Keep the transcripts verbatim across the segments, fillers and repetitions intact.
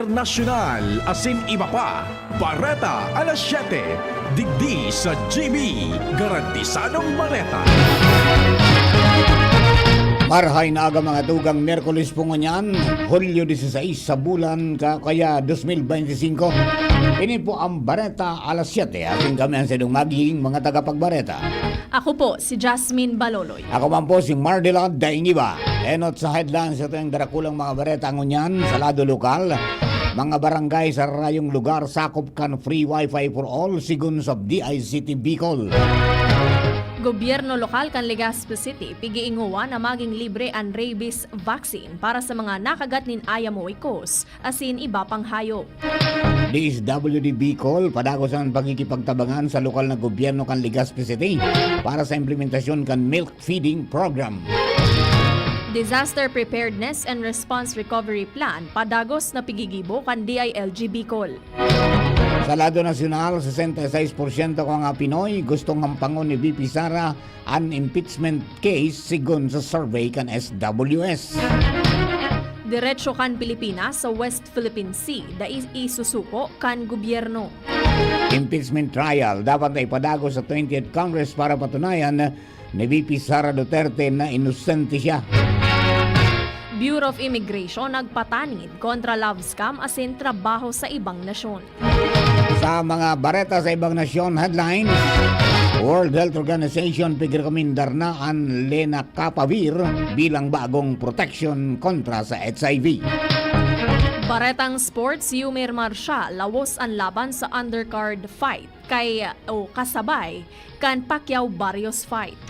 Nasyonal asin iba pa. Bareta alas siyete, digdi sa G B, garantisadong bareta. Marhay na aga, mga tugang, Miyerkules po ngunyan, Hulyo dieciséis sa bulan ka, kaya dos mil bente singko. Ini po ang Bareta alas siyete. Asin kami ang sadong magiging mga tagapagbareta. Ako po si Jasmine Baloloy. Ako man po si Mardelad Daingiba. Enot sa headlines, ito ang darakulang mga bareta ngunyan sa lado lokal. Mga barangay sa rayong lugar sakop kan free wifi for all, sigon sa D I C T Bicol. Gobyerno lokal kan Legazpi City pigiinguwa na maging libre an rabies vaccine para sa mga nakagat nin ayam o ikos asin iba pang hayop. D S W D Bicol, padagos an pagkikipagtabangan sa lokal na gobyerno kan Legazpi City para sa implementasyon kan milk feeding program. Disaster Preparedness and Response Recovery Plan padagos na pigigibo kan D I L G Bicol. Sa lado nasyonal, sesenta y seis porsyento kan mga Pinoy gustong hampangon ni V P Sara an impeachment case, sigon sa survey kan S W S. Diretso kan Pilipinas sa West Philippine Sea, dai isusuko kan gobyerno. Impeachment trial dapat na ipadagos sa twentieth Congress para patunayan ni V P Sara Duterte na inosente siya. Bureau of Immigration nagpatanid kontra love scam asin trabaho sa ibang nasyon. Sa mga bareta sa ibang nasyon headlines, World Health Organization pigrekomendar na an lenacapavir bilang bagong proteksyon kontra sa H I V. Baretang sports, Yumir Marshal lawos an laban sa undercard fight kay o kasabay kan Pacquiao Barrios fight.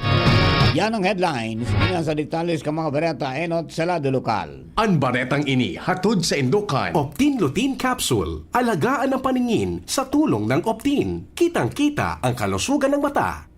Yan ang headlines. Ngayon sa detalles kan mga bareta enot sa lado lokal. An baretang ini hatod sa indukan Optin Lutein Capsule. Alagaan ang paningin sa tulong ng Optin. Kitang-kita ang kalusugan ng mata.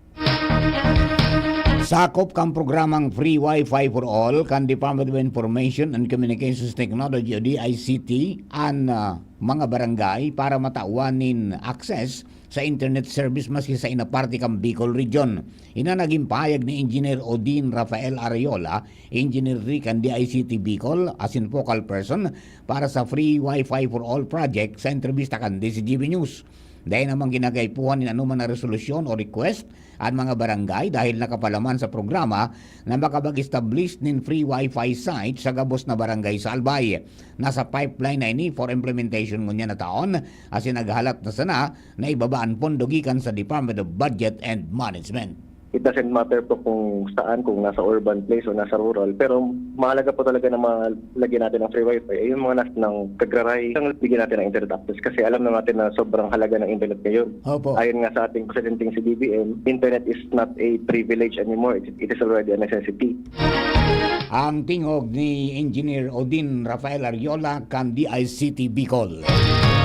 Sakop kan programang Free Wi-Fi for All kan Department of Information and Communications Technology o D I C T an ah, mga barangay para matawan nin access sa internet service maski sa inaparte kan Bicol Region. Ina naging pahayag ni Engineer Odin Rafael Ariola, Engineer three kan D I C T Bicol, asin focal person para sa Free Wi-Fi for All project sa entrebista kan D Z G B News. Dai namang ginagaipuhan nin anoman na resolusyon o request an mga barangay dahil nakapalaman sa programa na makapag-establish nin free Wi-Fi site sa gabos na barangay sa Albay. Nasa pipeline na ini for implementation ngunyan na taon, asin naghalat na sana na ibaba an pondo gikan sa Department of Budget and Management. It doesn't matter po kung saan, kung nasa urban place o nasa rural. Pero mahalaga po talaga na malagyan natin ng free wifi. Ay yung mga nas ng kagraray, ang bigyan natin ng internet access. Kasi alam na natin na sobrang halaga ng internet ngayon. Opo. Ayon nga sa ating presidenteng si B B M, internet is not a privilege anymore. It, it is already a necessity. Ang tingog ni Engineer Odin Rafael Ariola kan D I C T Bicol.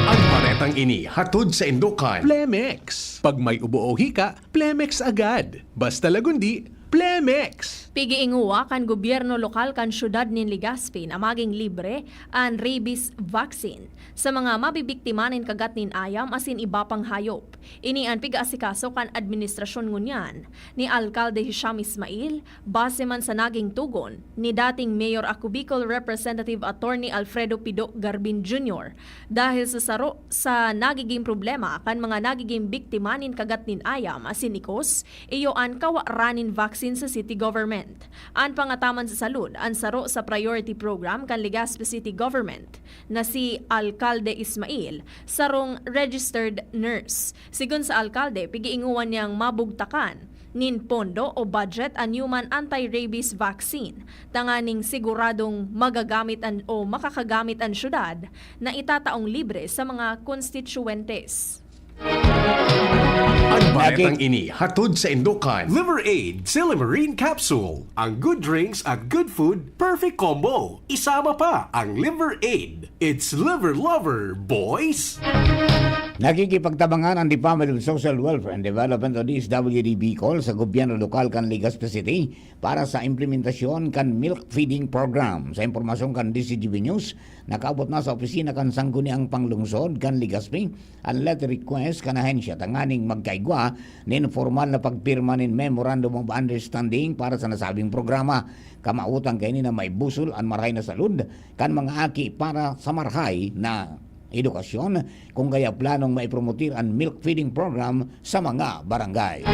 Ang baretang ini hatod sa indukan Plemex. Pag may ubo o hika, Plemex agad. Basta lagundi, Plemex! Pigiinguwa kan gobyerno lokal kan siyudad nin Legazpi na maging libre an rabies vaccine sa mga mabibiktima nin kagat nin ayam asin iba pang hayop. Ini an pig-aasikaso kan administrasyon ngunyan ni Alkalde Hisham Ismail, base man sa naging tugon ni dating Mayor ako Bicol Representative Attorney Alfredo Pido Garbin Junior dahil sa saro sa nagiging problema kan mga nagiging biktima nin kagat nin ayam asin ikos, iyo an kawa ra nin vaccine sa city government. An pangataman sa salud, an saro sa priority program kan Legazpi City Government na si Alkalde Ismail, sarong registered nurse. Sigon sa alkalde, pigiinguan niyang mabugtakan nin pondo o budget an human anti-rabies vaccine tanganing siguradong magagamit an o makakagamit an syudad na itataong libre sa mga konstituyentes. Ang baretang ini hatod sa indukan Liver Aid Silimarin Capsule. Ang good drinks at good food, perfect combo. Isama pa ang Liver Aid. It's Liver Lover, boys! Nakikipagtabangan ang Department of Social Welfare and Development o D S W D Bicol sa gobyerno lokal kan Legazpi City para sa implementasyon kan milk feeding program. Sa impormasyon kan D C G B News, nakaabot na sa opisina kan Sangguniang Panglungsod kan Legazpi an letter request kan ahensya tanganing magkaigwa nin formal na pagpirma nin Memorandum of Understanding para sa nasabing programa. Kamawotan kaini na maibusol an marahay na salud kan mga aki para sa marahay na edukasyon, kung kaya planong maipromotir an milk feeding program sa mga barangay.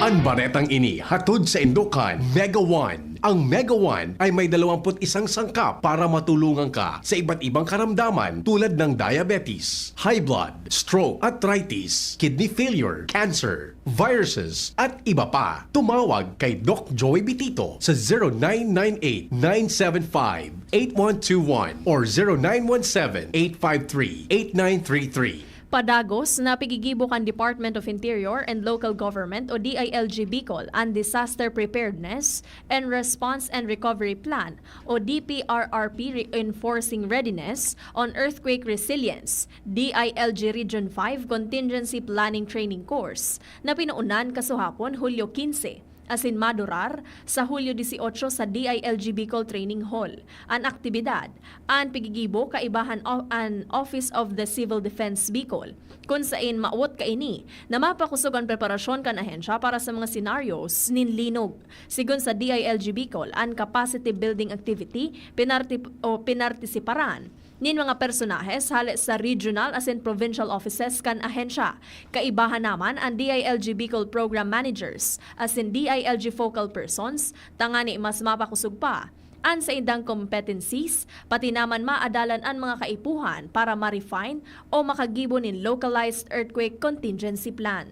An baretang ini hatod sa indokan Mega One. Ang Mega One ay may dalawampu't isang sangkap para matulungan ka sa iba't ibang karamdaman tulad ng diabetes, high blood, stroke, arthritis, kidney failure, cancer, viruses, at iba pa. Tumawag kay Doc Joey Bitito sa zero nine nine eight nine seven five eight one two one or zero nine one seven eight five three eight nine three three. Padagos na pigigibo kan Department of Interior and Local Government o D I L G Bicol an Disaster Preparedness and Response and Recovery Plan o D P R R P Reinforcing Readiness on Earthquake Resilience, D I L G Region five Contingency Planning Training Course na pinaunan kasuhapon, Hulyo quince, asin madurar sa Hulyo dieciocho sa D I L G Bicol Training Hall. An aktibidad, an pigigibo kaibahan o-, an Office of the Civil Defense Bicol, kun sain mawot kaini na mapakosog an preparasyon kan ahensya para sa mga scenarios nin linog. Sigon sa D I L G Bicol, an capacity building activity pinarti-, o pinartisiparan nin mga personahes hale sa regional asin provincial offices kan ahensya. Kaibahan naman an D I L G Bicol Program Managers asin D I L G Focal Persons tangani mas mapakosog pa an saindang competencies, pati naman maadalan an mga kaipuhan para ma-refine o makagibo nin localized earthquake contingency plan.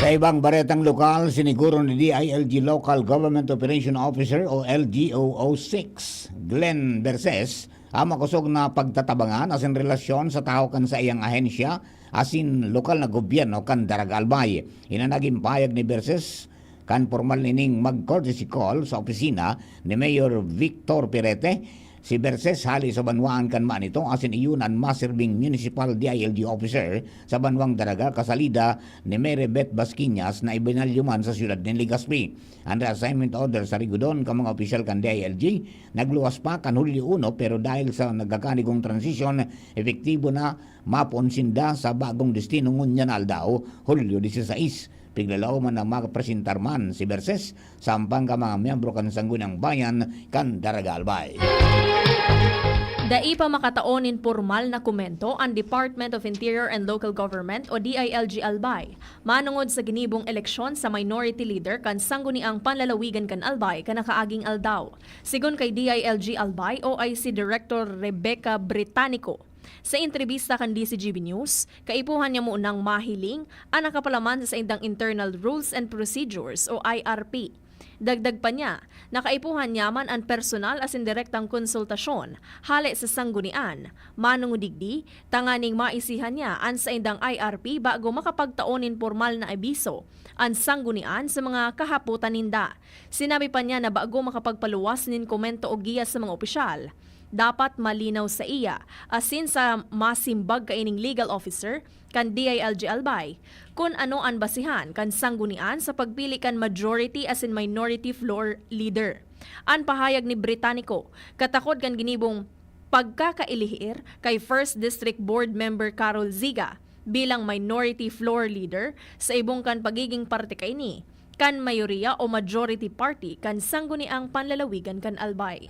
Sa ibang baretang lokal, siniguro ni D I L G Local Government Operation Officer o L G O O six, Glenn Berses, ang makosog na pagtatabangan asin relasyon sa tawo kan saiyang ahensya asin lokal na gobyerno kan Daraga Albay. Iyan an nagin pahayag ni Berses kan pormal nining mag-courtesy call sa opisina ni Mayor Victor Pirete. Si Berses hali sa banwaan kan Manito asin iyon an masirbing municipal D I L G officer sa banwang Daraga, kasalida ni Mary Beth Basquiñas na ibinalyuman sa siyudad nin Legazpi. An reassignment order sa Rigodon kan mga opisyal kan D I L G nagluwas pa kan Hulyo uno, pero dahil sa nagkakanigong transisyon, epektibo na mapoon sinda sa bagong destino ngunyan na aldaw, Hulyo dieciséis. Piglalaoman na makapresentar man si Berses sa ampang ka mga miyembro kan Sangguniang Bayan kan Daraga Albay. Dai pa makatao nin pormal na komento an Department of Interior and Local Government o D I L G Albay manongod sa ginibong eleksyon sa minority leader kan Sangguniang Panlalawigan kan Albay kan nakaaging aldaw. Sigon kay D I L G Albay O I C Director Rebecca Britanico, sa entrebista kan D C G B News, kaipuhan niya munang mahiling an nakapalaman sa saindang internal rules and procedures o I R P. Dagdag pa niya, na kaipuhan niya man an personal asin direktang konsultasyon hale sa sanggunian, manongod digdi, tanganing maisihan niya an saindang I R P bago makapagtao nin pormal na abiso an sanggunian sa mga kahapotan ninda. Sinabi pa niya na bago makapagpaluwas nin komento o giya sa mga opisyal, dapat malinaw saiya asin sa masimbag kaining legal officer kan D I L G Albay kun ano an basehan kan sanggunian sa pagpili kan majority asin minority floor leader. An pahayag ni Britanico katakod kan ginibong pagkakailihir kay First District Board Member Carol Ziga bilang minority floor leader sa ibong kan pagiging parte kaini kan mayoriya o majority party kan Sangguniang Panlalawigan kan Albay.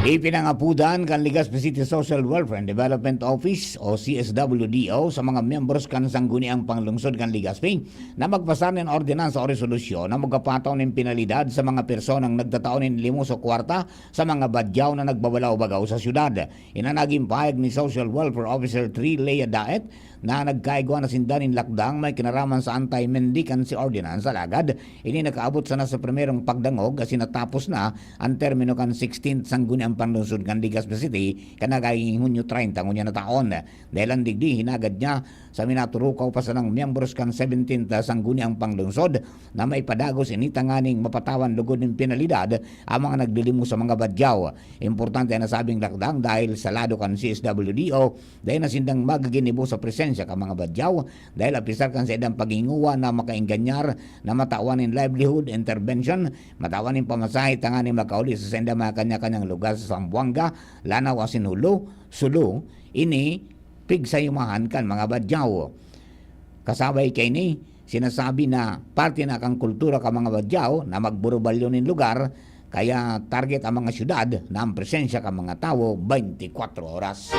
Ipinangapudan kan Legazpi City Social Welfare and Development Office o C S W D O sa mga miyembros kan Sangguniang Panglungsod kan Legazpi na magpasar nin ordinansa o resolusyon na magpapataw nin penalidad sa mga personang nagtatao nin limos o kwarta sa mga badyaw na nagbabalaw-bagaw sa syudad. Iyan an nagin pahayag ni Social Welfare Officer Trilea Daet na nagkaigwa na sinda nin lakdang may kinaraman sa anti-mendicancy ordinance, alagad ini nakaabot sana sa primerong pagdangog asin natapos na an termino kan sixteenth Sangguniang panlungsod kan Legazpi City kan nagaging Hunyo treinta ngunyan na taon. Dahil an digdi, hinagad niya sa minaturukaw pa sanang miyembros kan seventeenth Sangguniang Panglungsod na maipadagos ini tanganing mapatawan lugod nin penalidad ang mga nagdilimos sa mga badyaw. Importante an nasabing lakdang dahil sa lado kan C S W D O, dahil na sindang magiginibo sa presensya kan mga badyaw, dahil apisar kan saindang paghingowa na makaingganyar na matawan nin livelihood intervention, matawan nin pamasahe tanganing makauli sa saindang mga kanya-kanyang lugar sa Zamboanga, Lanao asin Jolo, Jolo, ini pigsayumahan kan mga badyaw. Kasabay kaini, sinasabi na parte na kan kultura kan mga badyaw na magburubalyo nin lugar, kaya target ang mga syudad na ang presensya kan mga tawo twenty-four oras.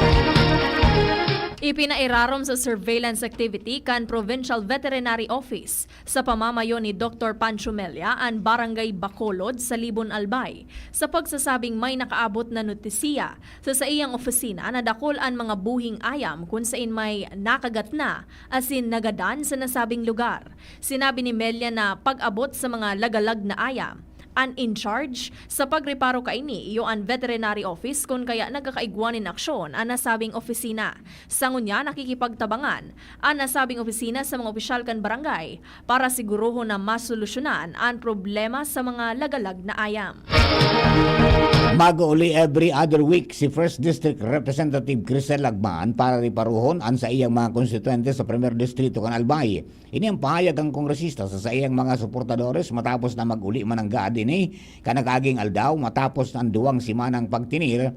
Ipinairarom sa surveillance activity kan Provincial Veterinary Office sa pamamayo ni Doktor Pancho Mella an Barangay Bacolod sa Libon, Albay, sa pagsasabing may nakaabot na notisiya sa saiyang opisina na dakul an mga buhing ayam kun sain may nakagat na asin nagadan sa nasabing lugar. Sinabi ni Mella na pag-abot sa mga lagalag na ayam, an in charge sa pagreparo kaini iyo an veterinary office kun kaya nagkakaigwa nin aksyon an nasabing opisina. Sa ngunyan, nakikipagtabangan an nasabing opisina sa mga opisyal kan barangay para sigurohon na masolusyonan an problema sa mga lagalag na ayam. Mag-uuli every other week si First District Representative Crisel Lagman para reparohon an saiyang mga konstituyente sa Primer Distrito kan Albay. Ini ang pahayag kan kongresista sa saiyang mga suportadores matapos na mag-uli man nanggad ini kan nag-aging aldaw matapos na an duwang semanang pagtinir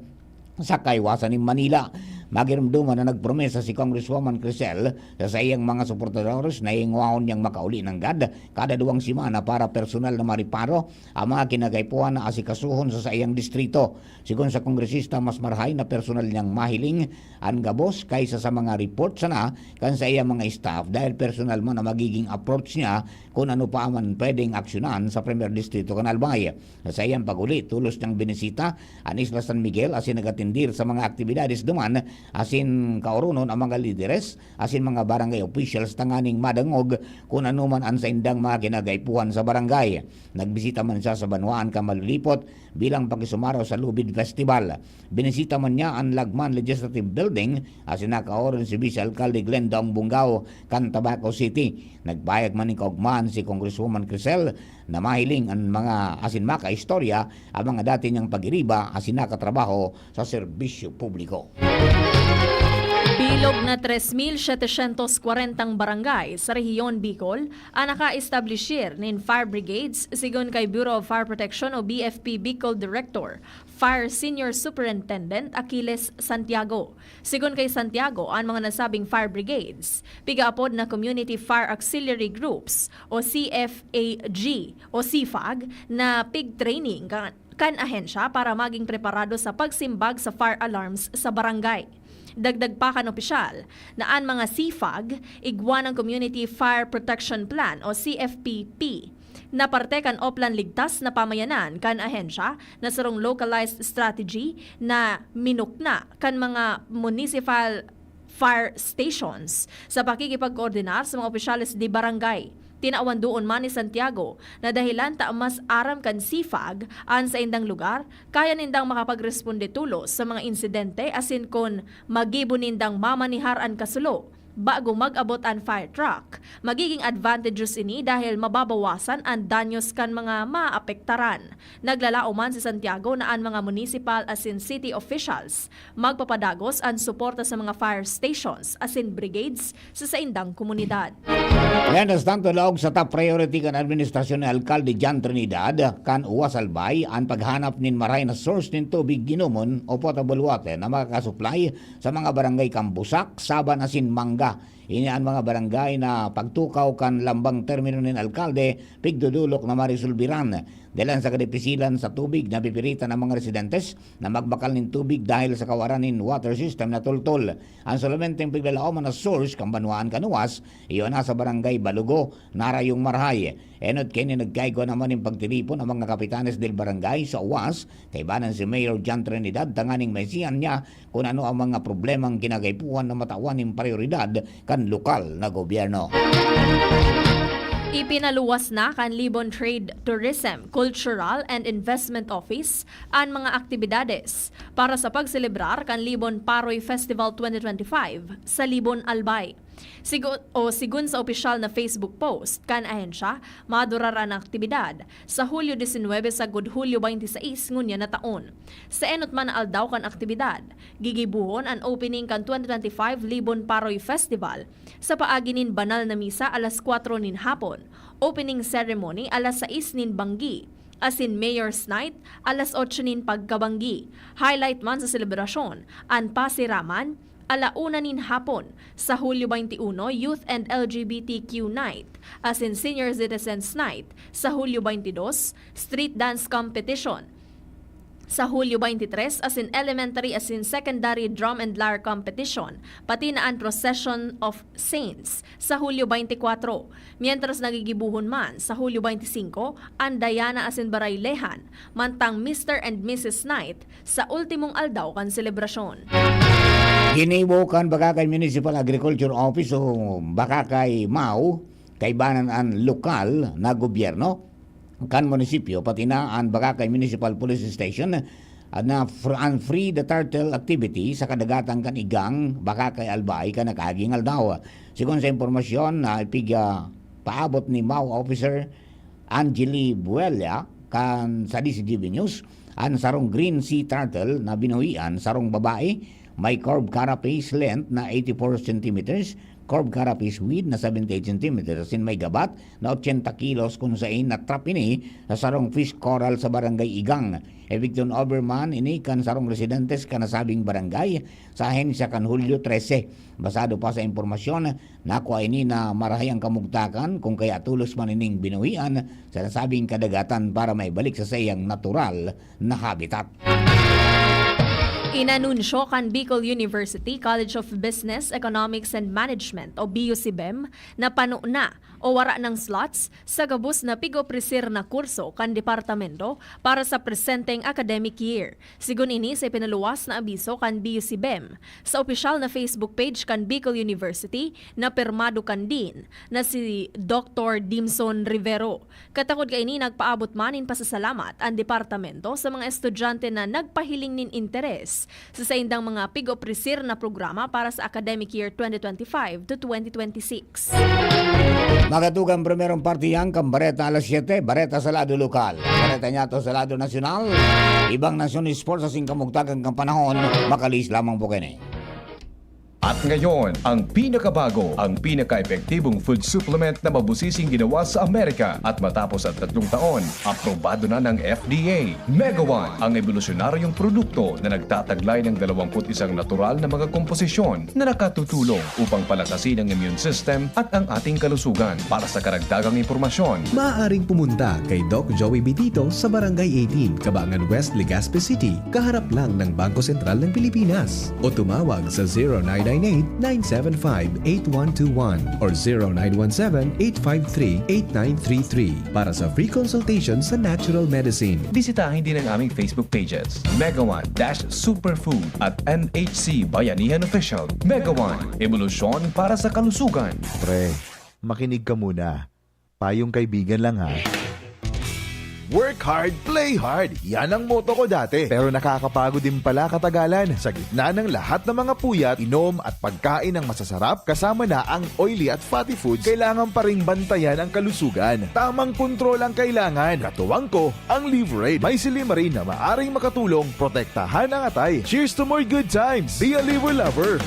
sa kaiwasan nin Manila. Magiromdoman na nagpromesa si Congresswoman Crisel sa saiyang mga suportadores na hingwahon niyang makauli nanggad kada duwang semana para personal na mareparo ang mga kinagaipuhan na asikasuhon sa saiyang distrito. Sigon sa kongresista, mas marahay na personal niyang mahiling an gabos kaysa sa mga report sana kan saiyang mga staff, dahil personal man ang magiging approach niya kun ano pa man pwedeng aksyonan sa Primer Distrito kan Albay. Sa saiyang pag-uli, tolos niyang binisita an Isla San Miguel asin nagatindir sa mga aktibidades duman asin kaoronon ang mga lideres asin mga barangay officials tanganing madangog kun ano man an saindang mga kinagaipuhan sa barangay. Nagbisita man siya sa banwaan kan Malulipot bilang pakisumaro sa Lubid Festival. Binisita man niya an Lagman Legislative Building asin nakaoron si Vice Alcalde Glenda Ong Bungao kan Tabaco City. Nagpahayag man nin kaugmahan si Congresswoman Crisel na mahiling an mga asin makaistorya ang mga dati niyang pag-iriba asin nakatrabaho sa serbisyo publiko. Bilog na tres mil setecientos kwarentang barangay sa Rehiyon Bicol ang naka-establishir nin fire brigades, sigon kay Bureau of Fire Protection o B F P Bicol Director, Fire Senior Superintendent Achilles Santiago. Sigon kay Santiago, an mga nasabing fire brigades, pigaapod na Community Fire Auxiliary Groups o C F A G o C F A G, na pig-training kan, kan ahensya para maging preparado sa pagsimbag sa fire alarms sa barangay. Dagdag pa kan opisyal na an mga C F A G, igwa ng Community Fire Protection Plan o C F P P, na parte kan Oplan Ligtas na Pamayanan kan ahensya na sarong localized strategy na minukna kan mga municipal fire stations sa pakikipagkoordinar sa mga opisyales de barangay. Tinawan doon man ni Santiago na dahilan ta mas aram kan C F A G an saindang lugar, kaya nindang makapagresponde tolos sa mga insidente asin kun magibo nindang mamanihar an kasulo bago mag-abot an fire truck. Magiging advantageous ini dahil mababawasan an danyos kan mga maapektaran. Naglalao man si Santiago na an mga municipal asin city officials magpapadagos an suporta sa mga fire stations asin brigades sa saindang komunidad. Mientras tanto, laog sa top priority kan administrasyon ni Alkalde John Trinidad kan Uwas Albay an paghanap nin maray na source nin tubig ginomon o potable water na makakasupply sa mga barangay kan Busak, Saban asin Manga. Ini an mga barangay na pagtukaw kan lambang termino nin alkalde, pigdodolok na maresolbiran. Dalan sa kadipisilan sa tubig, napipiritan ang mga residentes na magbakal nin tubig dahil sa kawaran nin water system na tultol. An solamenteng piglalaoman na source kan banwaan kan Uwas, iyo na sa barangay Balugo, Narayong Marahay. Enot kaini nagkaigwa naman nin pagtiripon ang mga kapitanes del barangay sa Uwas, kaibanan si Mayor John Trinidad tanganing maisihan niya kun ano ang mga problemang kinagaipuhan na matawan nin prayoridad kan lokal na gobyerno. Ipinaluwas na kan Libon Trade, Tourism, Cultural and Investment Office an mga aktibidades para sa pagselebrar kan Libon Paroy Festival twenty twenty-five sa Libon, Albay. Sigo-, o sigun sa opisyal na Facebook post kan ahensya, madurar an aktibidad sa Hulyo diecinuebe sagkod Hulyo twenty-six ngunyan na taon. Sa enot man na aldaw kan aktibidad, gigibohon an opening kan twenty twenty-five Libon Paroy Festival sa paagi nin banal na misa alas kwatro nin hapon, opening ceremony alas sais nin banggi, asin Mayor's Night alas otso nin pagkabanggi. Highlight man sa selebrasyon an pasiraman, ala una nin hapon, sa Hulyo twenty-one, Youth and L G B T Q Night, asin Senior Citizens Night, sa Hulyo twenty-dos, Street Dance Competition, sa Hulyo twenty-three, asin Elementary asin Secondary Drum and Lyre Competition, pati na an Procession of Saints sa Hulyo twenty-four. Mientras nagigibohon man sa Hulyo twenty-singko an Diana asin Baraylehan, mantang Mister and Missus Night sa ultimong aldaw kan selebrasyon. Ginibo kan Bacacay Municipal Agriculture Office o Bacacay MAO, kaibanan an lokal na gobyerno kan munisipyo, pati na an Bacacay Municipal Police Station, ah, na fr-, an Free the Turtle activity sa kadagatan kan Igang, Bacacay, Albay, kan nakaaging aldaw. Sigon sa impormasyon na ipig, ah, paabot ni MAO Officer Angeli Buella kan sa D Z G B News, an sarong green sea turtle na binuhian, sarong babae, may curved carapace length na eighty-four centimeters, curved carapace width na seventy-eight centimeters, asin may gabat na ochenta kilos, kun sain na-trap ini sa sarong fish corral sa Barangay Igang. Ebikton over man ini kan sarong residentes kan nasabing barangay sa ahensya kan Hulyo trese. Basado pa sa impormasyon, nakua ini na marahay an kamugtakan, kun kaya tolos man ining binuhian sa nasabing kadagatan para maibalik sa saiyang natural na habitat. Inanunsyo kan Bicol University College of Business, Economics and Management o B U C BEM na pano na o wara nang slots sa gabos na pig-opresir na kurso kan departamento para sa presenteng academic year. Sigon ini sa ipinaluwas na abiso kan B U C BEM sa opisyal na Facebook page kan Bicol University na pirmado kan Dean na si Doktor Dimson Rivero. Katakod kaini, nagpaabot man nin pasasalamat an departamento sa mga estudyante na nagpahiling nin interes sa saindang mga pig-opresir na programa para sa academic year twenty twenty-five to twenty twenty-six. Magatugang primerong partihan kan Bareta alas siyete, Bareta sa lado lokal. Bareta niyato sa lado nasyonal. Ibang nasyon sports sa singkamugtakan kan panahon, makalihis lamang po kaini. At ngayon, ang pinakabago, ang pinaka-epektibong food supplement na mabusising ginawa sa Amerika at matapos ang tatlong taon, aprobado na ng F D A. Mega One, ang ebolusyonaryong produkto na nagtataglay ng dalawampu't isang natural na mga komposisyon na nakatutulong upang palakasin ang immune system at ang ating kalusugan. Para sa karagdagang impormasyon, maaaring pumunta kay Doc Joey Bitito sa Barangay eighteen, Cabangan West, Legazpi City, kaharap lang ng Bangko Sentral ng Pilipinas. O tumawag sa zero nine nine eight, nine seven five, eight one two one or zero nine one seven, eight five three, eight nine three three para sa free consultation sa natural medicine. Bisitahin din ang aming Facebook pages, Mega One dash Superfood at N H C Bayanihan Official. Mega One, ebolusyon para sa kalusugan. Pre, makinig ka muna. Payong kaibigan lang, ha. Work hard, play hard. Yan ang motto ko dati. Pero nakakapagod din pala katagalan. Sa gitna ng lahat ng mga puyat, inom at pagkain ng masasarap, kasama na ang oily at fatty foods, kailangan pa ring bantayan ang kalusugan. Tamang kontrol ang kailangan. Katuwang ko, ang Liverade. May silymarin na maaring makatulong protektahan ang atay. Cheers to more good times! Be a Liver Lover!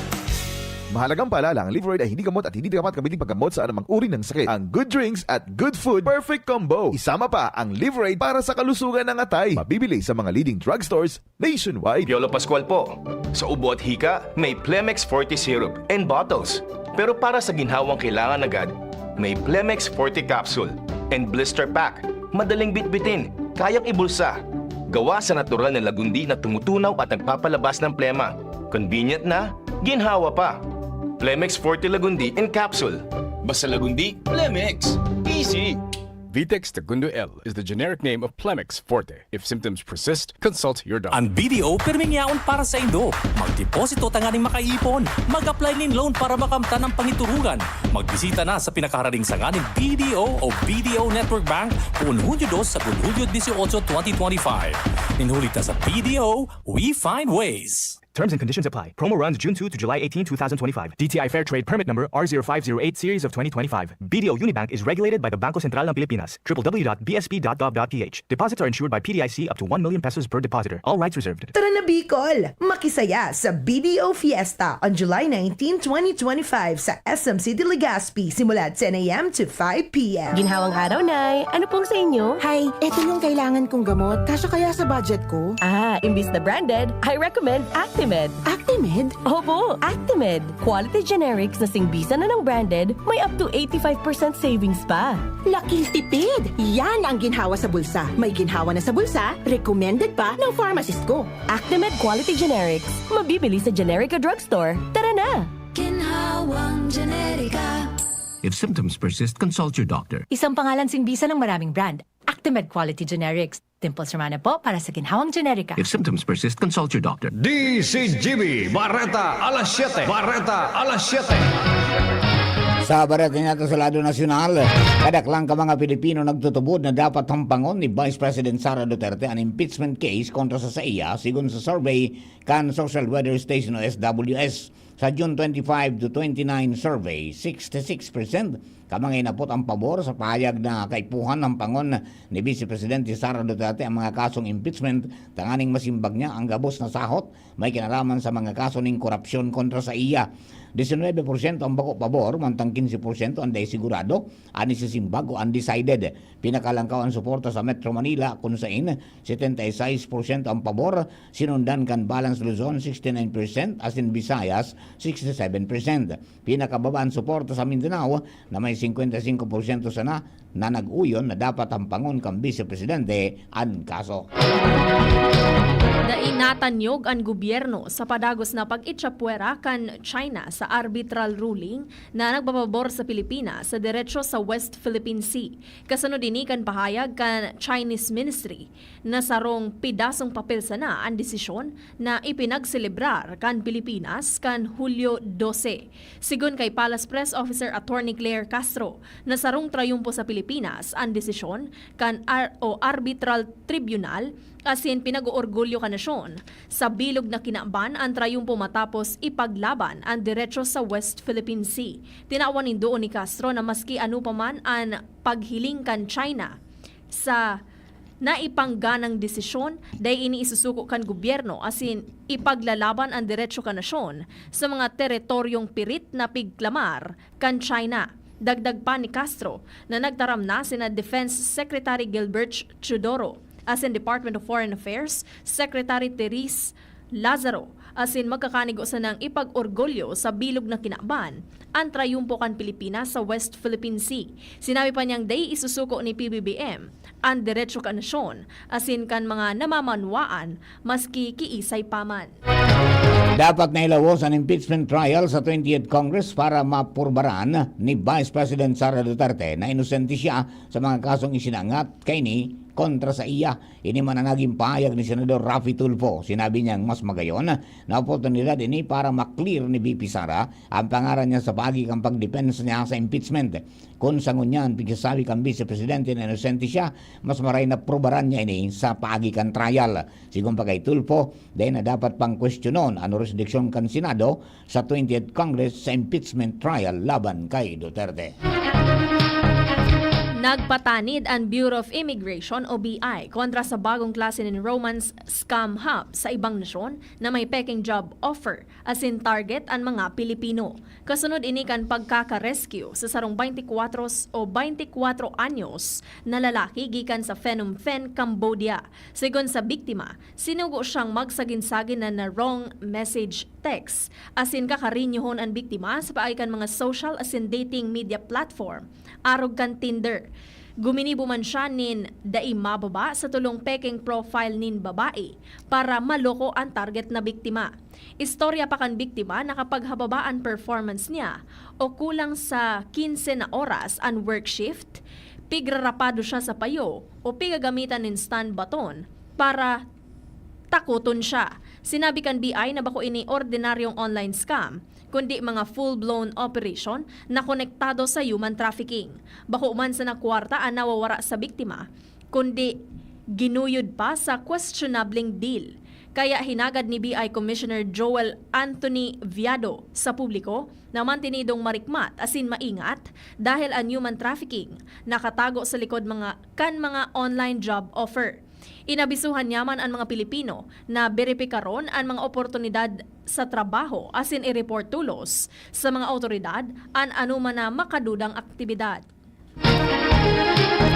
Mahalagang paalala, ang Liverade ay hindi gamot at hindi dapat gamitin paggamot sa anumang uri ng sakit. Ang good drinks at good food, perfect combo. Isama pa ang Liverade para sa kalusugan ng atay. Mabibili sa mga leading drugstores nationwide. Piolo Pascual po. Sa ubo at hika, may Plemex Forte Syrup and bottles. Pero para sa ginhawang kailangan agad, may Plemex Forte Capsule and Blister Pack. Madaling bitbitin, kayang ibulsa. Gawa sa natural na lagundi na tumutunaw at nagpapalabas ng plema. Convenient na, ginhawa pa. Plemex Forte Lagundi in Capsule. Basta Lagundi, Plemex. Easy! Vitex Segundo L is the generic name of Plemex Forte. If symptoms persist, consult your doctor. An B D O pirming yaon para sa indo. Magdeposito tanganing makaipon. Mag-apply nin loan para makamtan an pangiturugan. Magbisita na sa pinakaharaning sanga nin B D O o B D O Network Bank poon Hunyo dos sagkod Hunyo dieciocho, twenty twenty-five. Nin huli ta sa B D O, we find ways. Terms and conditions apply. Promo runs June two to July eighteen, two thousand twenty-five. D T I Fair Trade Permit Number R zero five zero eight Series of twenty twenty-five. B D O Unibank is regulated by the Bangko Sentral ng Pilipinas. W W W dot B S P dot gov dot P H. Deposits are insured by P D I C up to one million pesos per depositor. All rights reserved. Tara na Bicol! Makisaya sa B D O Fiesta on July nineteen, twenty twenty-five sa S M City Legazpi simula ten a.m. to five p.m. Ginhawang araw, Nay! Ano pong sa inyo? Hay, eto yung kailangan kong gamot. Kasya kaya sa budget ko? Ah, imbis na branded, I recommend Actimed. Actimed? Opo, Actimed. Quality generics na singbisan na ng branded, may up to eighty-five percent savings pa. Laking tipid! Yan ang ginhawa sa bulsa. May ginhawa na sa bulsa, recommended pa ng pharmacist ko. Actimed Quality Generics. Mabibili sa generic o drugstore. Tara na! Ginhawang Generika. If symptoms persist, consult your doctor. Isang pangalan singbisan ng maraming brand. Actimed Quality Generics. Dimples Romana po para sa Ginhawang Generika. If symptoms persist, consult your doctor. D C G B, Bareta alas siyete. Bareta alas siyete. Sa bareta niyato sa lado nasyonal, kadaklan ka mga Pilipino nagtutubod na dapat hampangon ni Vice President Sara Duterte an impeachment case kontra sa saiya, sigon sa survey kan Social Weather Station o S W S. Sa June twenty-five to twenty-nine survey, sixty-six percent ka mga inapot ang pabor sa pahayag na kaipuhan hampangon ni Vice Presidente Sara Duterte ang mga kasong impeachment tanganing masimbag niya ang gabos na sahot may kinalaman sa mga kaso ning korapsyon kontra sa iya. Diecinuebe porsyento ang bako pabor, mantang quince porsyento ang dai sigurado, an isisimbag o undecided. Pinakalangkaw an suporta sa Metro Manila, kun sain setenta y seis porsyento ang pabor, sinundan kan Balance Luzon, sixty-nine percent, asin Visayas, sixty-seven percent. Pinakababa an suporta sa Mindanao, na may singkwenta y singko porsyento sana na nag-uyon na dapat hampangon kan Bise Presidente an kaso. Dai natanyog an gobyerno sa padagos na pag-itsapuwera kan China sa arbitral ruling na nagpapabor sa Pilipinas sa derecho sa West Philippine Sea. Kasunod ini kan pahayag kan Chinese Ministry na sarong pidasong papel sana an desisyon na ipinagselebrar kan Pilipinas kan Hulyo dose. Sigon kay Palace Press Officer Attorney Claire Castro, na sarong trayumpo sa Pilipinas an desisyon kan ar- o arbitral tribunal asin pinag-oorgulyo kan nasyon. Sa bilog na kinaban an trayumpo matapos ipaglaban an derecho sa West Philippine Sea. Tinawan nin duon ni Castro na maski ano pa man an paghiling kan China sa naipangganang desisyon, dai ini isusuko kan gobyerno asin ipaglalaban an derecho kan nasyon sa mga teritoryong pirit na pigklamar kan China. Dagdag pa ni Castro na nagtaram na sina Defense Secretary Gilbert Teodoro asin Department of Foreign Affairs Secretary Therese Lazaro asin magkakanigo sanang ipag-orgulyo sa bilog na kinaban an trayumpo kan Pilipinas sa West Philippine Sea. Sinabi pa niyang dai isusuko ni P B B M an derecho kan nasyon asin kan mga namamanwaan maski kiisay pa man. Dapat na ilawos an impeachment trial sa twentieth Congress para mapurbaran ni Vice President Sara Duterte na inosente siya sa mga kasong isinangat kaini kontra sa iya. Ini man ang naging pahayag ni Senador Raffy Tulfo. Sinabi niyang mas magayon na oportunidad ini para maklear ni V P Sara ang pangaran niya sa paagi kan pagdepensa niya sa impeachment. Kun sa ngunyan, pigsasabi kan Vice Presidente na inosente siya, mas maray na prubaran niya ini sa paagi kan trial. Sigon pa kay Tulfo, dai na dapat pang kwestiyonon an jurisdiksyon kan Senado sa twentieth Congress sa impeachment trial laban kay Duterte. Nagpatanid an Bureau of Immigration o B I kontra sa bagong klase nin romance scam hub sa ibang nasyon na may pekeng job offer asin target an mga Pilipino. Kasunod ini kan pagkaka-rescue sa sarong twenty-four o twenty-four anyos na lalaki gikan sa Phnom Penh, Cambodia. Sigon sa biktima, sinugo siyang magsagin-sagin na na wrong message text, asin kakarinyohon an biktima sa paagi kan mga social asin dating media platform, arog kan Tinder. Guminibo man siya nin dai mababa sa tolong pekeng profile nin babae para maloko an target na biktima. Istorya pa kan biktima na kapag hababa an performance niya o kulang sa quince na oras an work shift, pigrarapado siya sa payo o pigagamitan nin stun button para takoton siya. Sinabi kan B I na bako ini ordinaryong online scam, kundi mga full-blown operation na konektado sa human trafficking. Bako man sana kwarta an nawawara sa biktima, kundi ginuyod pa sa questionableng deal. Kaya hinagad ni B I Commissioner Joel Anthony Viado sa publiko na mantinidong marikmat asin maingat dahil an human trafficking nakatago sa likod mga kan mga online job offer. Inabisuhan niya man an mga Pilipino na beripikaron an mga oportunidad sa trabaho asin i-report tolos sa mga awtoridad an anoman na makadudang aktibidad.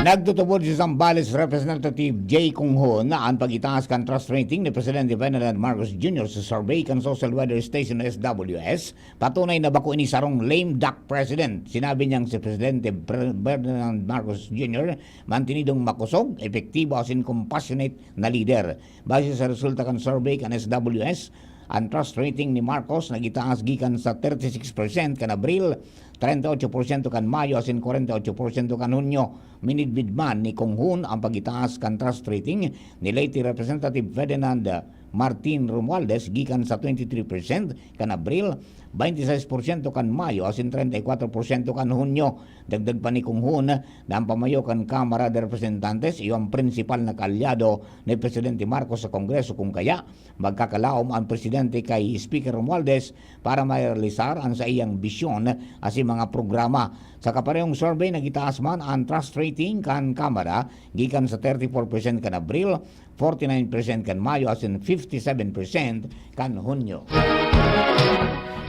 Nagtutubod si Zambales Representative Jay Kung Hoon na an pagitaas kan trust rating ni Presidente Ferdinand Marcos Junior sa survey kan Social Weather Station S W S, patunay na bako ini sarong lame duck president. Sinabi niyang si Presidente Ber- Ferdinand Marcos Junior mantinidong makosog, epektibo asin compassionate na lider. Base sa resulta kan survey kan S W S, an trust rating ni Marcos nagitaas gikan sa thirty-six percent kan Abril, treinta y ocho porsyento kan Mayo asin kwarenta y ocho porsyento kan Hunyo. Minidbid man ni Kung Hoon ang pagitaas kan trust rating ni late Representative Ferdinand Martin Romualdez gikan sa twenty-three percent kan Abril, twenty-six porsyento kan Mayo asin treinta y cuatro porsyento kan Hunyo. Dagdag pa ni Kung Hoon na ang pamayo kan Kamara de Representantes iyo ang prinsipal na kaalyado ni Presidente Marcos sa Kongreso, kung kaya magkakalaom ang presidente kay Speaker Romualdez para marealisar an saiyang bisyon asin mga programa. Sa kaparehong survey, nagitaas man an trust rating kan Kamara gikan sa thirty-four percent kan Abril, forty-nine percent kan Mayo asin fifty-seven percent kan Hunyo.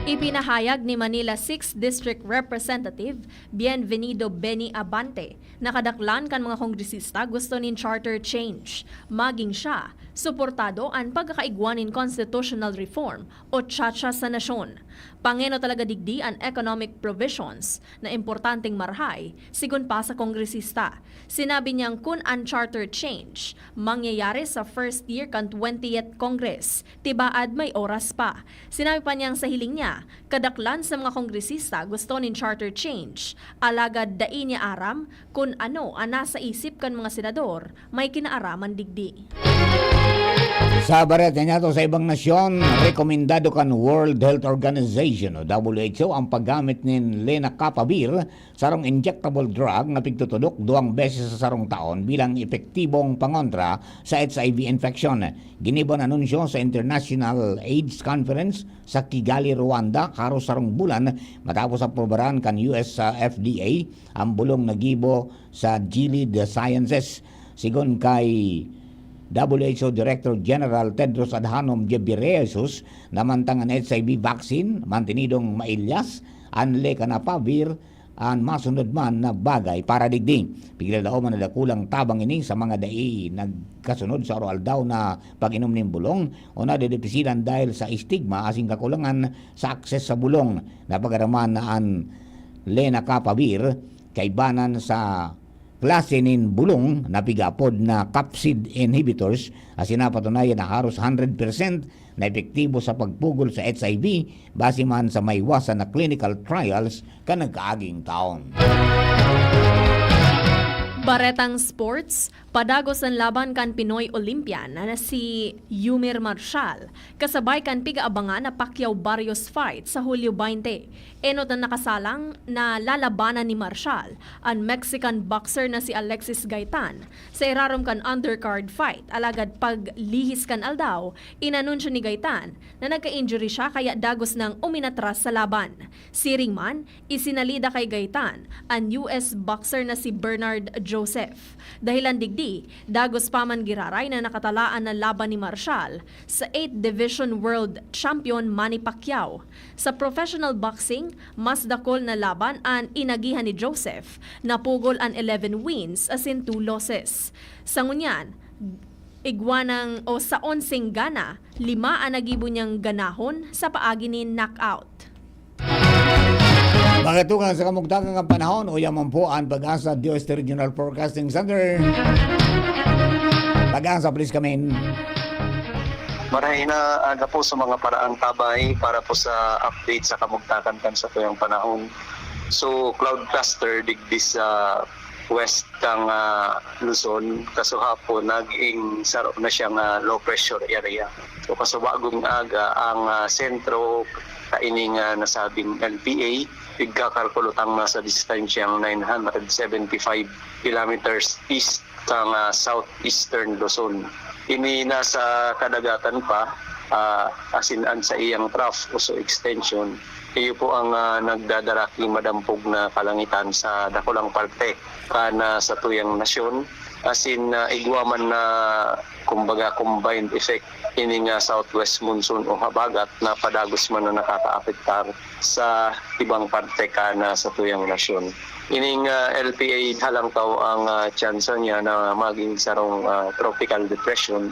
Ipinahayag ni Manila sixth District Representative Bienvenido Benny Abante na kadaklan kan mga kongresista gusto nin charter change. Maging siya, suportado an pagkakaigwa nin constitutional reform o chacha sa nasyon. Pangeno talaga digdi an economic provisions na importanteng marahay, sigon pa sa kongresista. Sinabi niyang kun an charter change mangyayari sa first year kan twentieth Congress, tibaad may oras pa. Sinabi pa niyang sa hiling niya, kadaklan sa mga kongresista gusto nin charter change, alagad dai niya aram kun ano an nasa isip kan mga senador may kinaaraman digdi. Sa bareta niyato sa ibang nasyon, rekomendado kan World Health Organization o W H O ang paggamit nin lenacapavir, sarong injectable drug na pigtutudok duwang beses sa sarong taon bilang epektibong pangontra sa H I V infection. Ginibo an anunsyo sa International AIDS Conference sa Kigali, Rwanda, haros sarong bulan matapos aprubaran kan U S F D A ang bulong na gibo sa Gilead Sciences. Sigon kay W H O Director General Tedros Adhanom Ghebreyesus, na mantang an H I V vaccine mantinidong mailyas, an lenacapavir an masunod man na bagay para digdi. Pigdadaoman na dakulang tabang ini sa mga dai nagkasunod sa aroaldaw na pag-inom nin bulong o nadidipisilan dahil sa estigma asin kakulangan sa akses sa bulong. Napag-araman na an lenacapavir kaibanan sa klase nin bulong na pig-aapod na capsid inhibitors, asin napatunayan na haros hundred percent na epektibo sa pagpugol sa H I V, base man sa maiwasan na clinical trials kan nagkaaging taon. Baretang sports, padagos an laban kan Pinoy Olympian na si Yumir Marshal, kasabay kan pig-aabangan na Pacquiao Barrios fight sa Hulyo twenty. Enot na nakasalang na lalabanan ni Marshal an Mexican boxer na si Alexis Gaitan sa irarom kan undercard fight, alagad paglihis kan aldaw, inanunsyo ni Gaitan na nagka-injury siya kaya dagos nang uminatras sa laban. Siring man, isinalida kay Gaitan an U S boxer na si Bernard Joseph. Dahilan digdi, dagos pa man giraray na nakatalaan na laban ni Marshal sa eighth Division World Champion Manny Pacquiao. Sa professional boxing, mas dakul na laban an inagihan ni Joseph, napugol an eleven wins asin two losses. Sa ngunyan, igwa nang o sa onseng gana, lima an nagibo niyang ganahon sa paagi nin knockout. Mga tugang sa kamugtakan ng panahon, uya man po ang Pag-asa D O S T Regional Forecasting Center. Pag-asa, please come in. Marahay na aga po sa mga paraang tabay para po sa update sa kamugtakan kan satuyang panahon. So, cloud cluster digdi sa west kan, ah, Luzon, kasuhapon naging saro na siyang, ah, low pressure area. So, kasubagong aga, ang, ah, sentro kaining, ah, nasabing L P A, pigkakalkulo tang nasa distansyang nine hundred seventy-five kilometers east kan, ah, southeastern Luzon. Ini nasa kadagatan pa, ah, asin an saiyang trough o so extension, iyo po ang, ah, nagdadara ki madampog na kalangitan sa dakulang parte kan, ah, satuyang nasyon, asin, ah, igwa man na, kumbaga, combined effect ining, ah, southwest monsoon o habagat na padagos man na nakakaapektar sa ibang parte kan, ah, satuyang nasyon. Ining, ah, L P A halangkaw ang, ah, tsansa niya na maging sarong, ah, tropical depression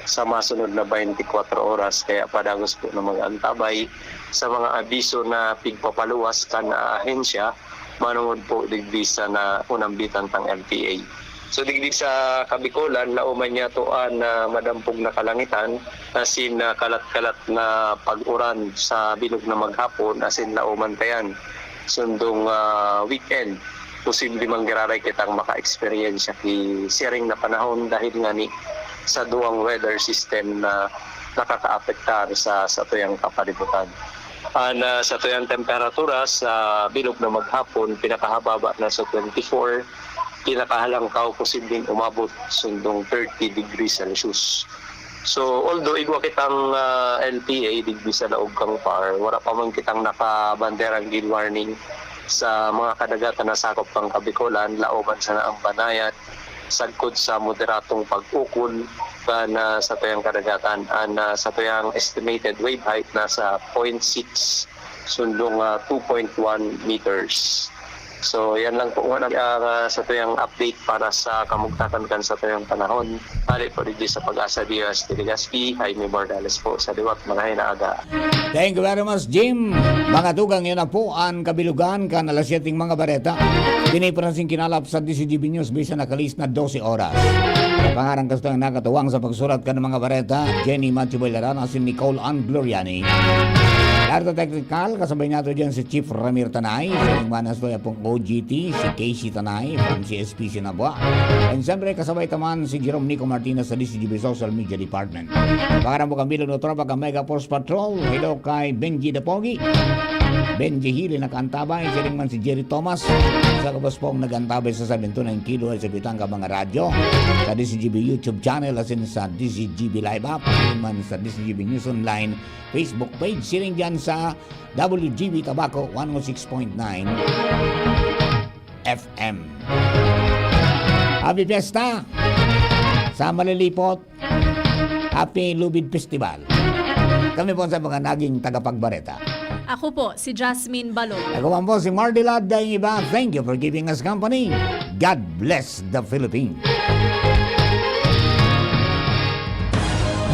sa masunod na twenty-four oras, kaya padagos po na mag-antabay sa mga abiso na pigpapaluwas kan, ah, ahensya manongod po digdi sa naunambitan tang L P A. So, digdi sa Kabikolan, laoman niya to an, ah, madampog na kalangitan, asin, ah, kalat-kalat na pag-uran sa bilog na maghapon, asin laoman pa yan. Sundong, ah, weekend, posible man giraray kitang maka-eksperyensya ki siring na panahon dahil ngani sa duwang weather system na nakakaapektar sa satuyang kapalibutan. An, ah, satuyang temperatura sa bilog na maghapon, pinakahababa na sa twenty-four, pinakahalangkaw posibleng umabot sundong thirty degrees Celsius. So, although igwa kitang, ah, L P A digdi sa laog kan PAR, wala pa man kitang nakabanderang gale warning sa mga kadagatan na sakop kan Kabikolan, laoman sana an Banayan, sagkod sa moderadong pag-ukol kan, ah, satuyang kadagatan. An, ah, satuyang estimated wave height nasa point six sundong, ah, two point one meters. So, yan lang po muna ang, ah, satuyang update para sa kamugtakan kan satuyang panahon. Hale po digdi sa Pag-asa D O S Legazpi, Jaime Bordales po sa liwat, marahay na aga. Thank you very much, Jim. Mga tugang, yun na po an kabilugan kan alas siyete mga bareta. Kini parasing kinalap sa D C G B News, bisa na kalis na dose oras. Pangaran kasto ang nakatuwang sa pagsurat kan mga bareta, Jenny Macho Baylaranas, si Nicole Ann Gloriani. Larto Technical, kasabay nato dyan si Chief Ramir Tanay, sa Manas to yapong O G T, si Casey Tanay, from C S P Sinabwa. And siyempre, kasabay taman si Jerome Nico Martinez sa D C G B Social Media Department. Pangaran mo kang Bilog na Tropa, kang Mega Force Patrol. Hello kay Benji the Pogi. Benji Hili nakaantabay. Siring man si Jerry Thomas. Sa kabos pong nag-antabay sa seventy-nine kilo ay sa bitang ka mga radyo. Sa D C G B YouTube channel, asin sa D C G B Live app. Siring man sa D C G B News Online Facebook page. Siring dyan sa W G B Tabaco one oh six point nine F M. Happy Fiesta sa Malilipot. Happy Lubid Festival. Kami po sa mga naging tagapagbareta. Ako po, si Jasmine Balong. Ako man po si Mardy Lad Daing Iba. Thank you for giving us company. God bless the Philippines.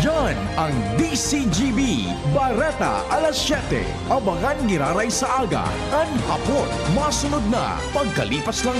Yan ang D C G B Bareta alas siyete. Abangan giraray sa aga, an hapon. Masunod na, pagkalipas lang